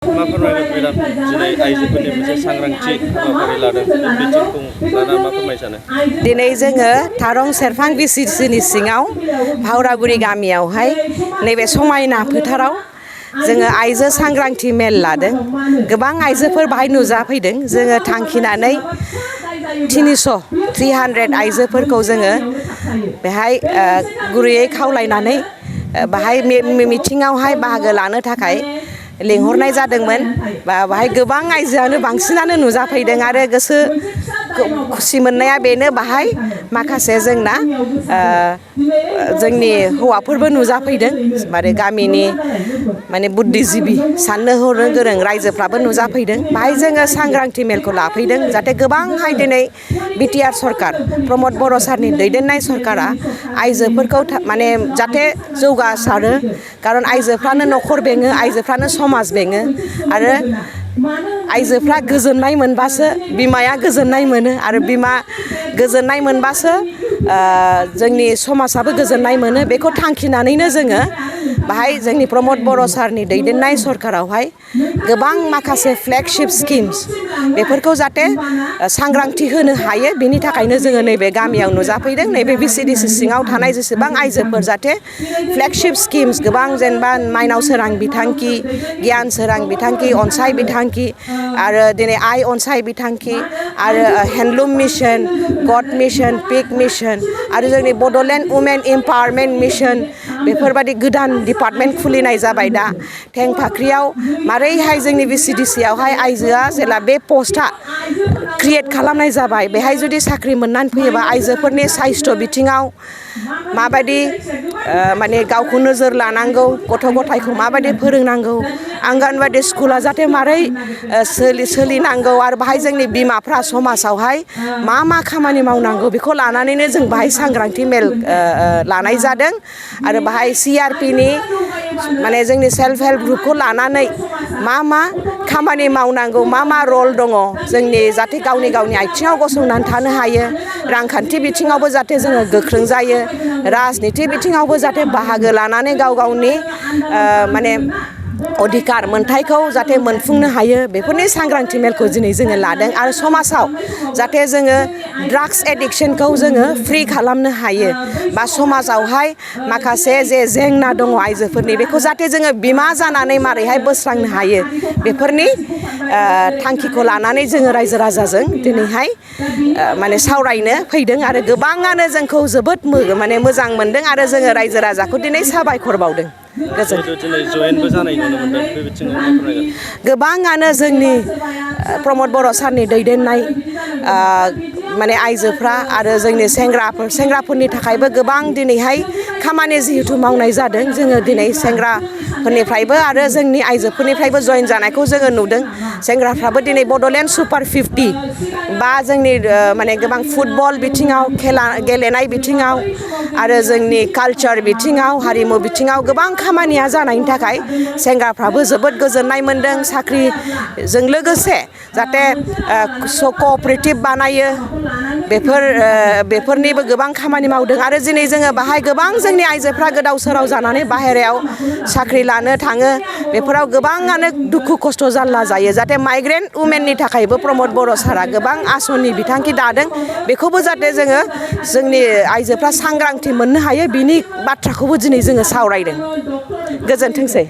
मा फोरमायगोन मेडाम दिनै आइजोफोरनि मोनसे सांग्रांथि हाबाफारि लादों बिथिंखौ लाना मा फोरमायनो सानो? दिनै जोङो थारं सेरफां VCDCनि सिङाव भावरागुरि गामियावहाय नैबे समायना फोथाराव जोङो आइजो सांग्रांथि मेल लादों। गोबां आइजोफोर बाहाय नुजाफैदों। जोङो थांखिनानै 300 आइजोफोरखौ जोङो बेहाय गुरैयै खावलायनानै बाहाय मिटिङावहाय बाहागो लानो थाखाय लिंहरनाय जादोंमोन। बाहाय गोबां आइजोआनो बांसिनानो नुजाफैदों आरो गोसो खुसि मोननाया बेनो बाहाय माखासे जोंना जोंनि हौवाफोरबो नुजाफैदों। माने गामिनि माने बुद्धिजिबि साननो हनो गोरों रायजोफ्राबो नुजाफैदों। बाहाय जोङो सांग्रांथि मेलखौ लाफैदों जाहाथे गोबांहाय दिनै बिटिआर सरकार प्रमद बर' सारनि दैदेननाय सरकारा आइजोफोरखौ माने जाहाथे जौगासारो। खारन आइजोफ्रानो न'खर बेङो, आइजोफ्रानो समाज बेङो आरो आइजोफ्रा गोजोननाय मोनबासो बिमाया गोजोननाय मोनो आरो बिमा गोजोननाय मोनबासो जोंनि समाजाबो गोजोननाय मोनो। बेखौ थांखिनानैनो जोङो बाहाय जोंनि प्रमद बर' सारनि दैदेननाय सरकारावहाय गोबां माखासे फ्लेगशिप स्किम्स बेफोरखौ जाहाथे सांग्रांथि होनो हायो। बेनि थाखायनो जोङो नैबे गामियाव नुजाफैदों। नैबे VCDC सिङाव थानाय जेसेबां आइजोफोर जाहाथे फ्लेगशिप स्किम्स गोबां जेनेबा माइनाव सोरां बिथांखि, गियान सोरां बिथांखि, अनसाय बिथांखि आरो दिनै आइ अनसाय बिथांखि आरो हेन्डलुम मिशन, गड मिशन, पिक मिशन आरो जोंनि बड'लेण्ड वुमेन एम्पावारमेन्ट मिशन बेफोरबायदि गोदान डिपार्टमेन्ट खुलिनाय जाबाय दा थेंफाख्रियाव। मारैहाय जोंनि VCDC आवहाय आइजोआ जेला बे पस्टआ क्रिएट खालामनाय जाबाय, बेहाय जुदि साख्रि मोननानै फैयोबा आइजोफोरनि साइस्थ' बिथिङाव माबायदि माने गावखौ नोजोर लानांगौ, गथ' गथायखौ माबायदि फोरोंनांगौ, आंगनबादि स्कुला जाहाथे मारै सोलिनांगौ आरो बाहाय जोंनि बिमाफ्रा समाजावहाय मा खामानि मावनांगौ बेखौ लानानैनो जों बाहाय सांग्रांथि मेल लानाय जादों। आरो बाहाय CRPनि माने जोंनि सेल्फ हेल्प ग्रुपखौ लानानै मा खामानि मावनांगौ, मा रल दङ जोंनि जाहाथे गावनि आथिङाव गसंनानै थानो हायो, रांखान्थि बिथिङावबो जाहाथे जोङो गोख्रों जायो, राजनिथि बिथिङावबो जाहाथे बाहागो लानानै गावनि माने अधिकार मोनथायखौ जाहाथे मोनफुंनो हायो। बेफोरनि सांग्रांथि मेलखौ दिनै जोङो लादों आरो समाजाव जाहाथे जोङो ड्राग्स एडिक्सनखौ जोङो फ्रि खालामनो हायो बा समाजावहाय माखासे जे जेंना दङ आइजोफोरनि बेखौ जाहाथे जोङो बिमा जानानै मारैहाय बोस्रांनो हायो बेफोरनि थांखिखौ लानानै जोङो रायजो राजाजों दिनैहाय माने सावरायनो फैदों आरो गोबाङानो जोंखौ जोबोद माने मोजां मोनदों आरो जोङो रायजो राजाखौ दिनै साबायखर बावदों। गोबाङानो जोंनि प्रमद बर' सारनि दैदेननाय माने आइजोफ्रा आरो जोंनि सेंग्राफोरनि थाखायबो गोबां दिनैहाय खामानि जिहेथु मावनाय जादों। जोङो दिनै सेंग्राफोरनिफ्रायबो आरो जोंनि आइजोफोरनिफ्रायबो जयेन जानायखौ जोङो नुदों। सेंग्राफ्राबो दिनै बड'लेण्ड सुपार 50 बा जोंनि माने गोबां फुटबल बिथिङाव गेलेनाय बिथिङाव आरो जोंनि कालचार बिथिङाव हारिमु बिथिङाव गोबां खामानिया जानायनि थाखाय सेंग्राफ्राबो जोबोद गोजोननाय मोनदों। साख्रिजों लोगोसे जाहाथे कअपारेटिभ बानायो बेफोरनिबो गोबां खामानि मावदों आरो दिनै जोङो बाहाय गोबां जोंनि आइजोफ्रा गोदाव सोराव जानानै बाहेरायाव साख्रि लानो थाङो। बेफोराव गोबाङानो दुखु खस्थ' जारला जायो। जाहाथे माइग्रेन्ट उमेननि थाखायबो प्रमद बर' सारा गोबां आसनि बिथांखि दादों। बेखौबो जाहाथे जोङो जोंनि आइजोफ्रा सांग्रांथि मोननो हायो बिनि बाथ्राखौबो दिनै जोङो सावरायदों। गोजोनथोंसै।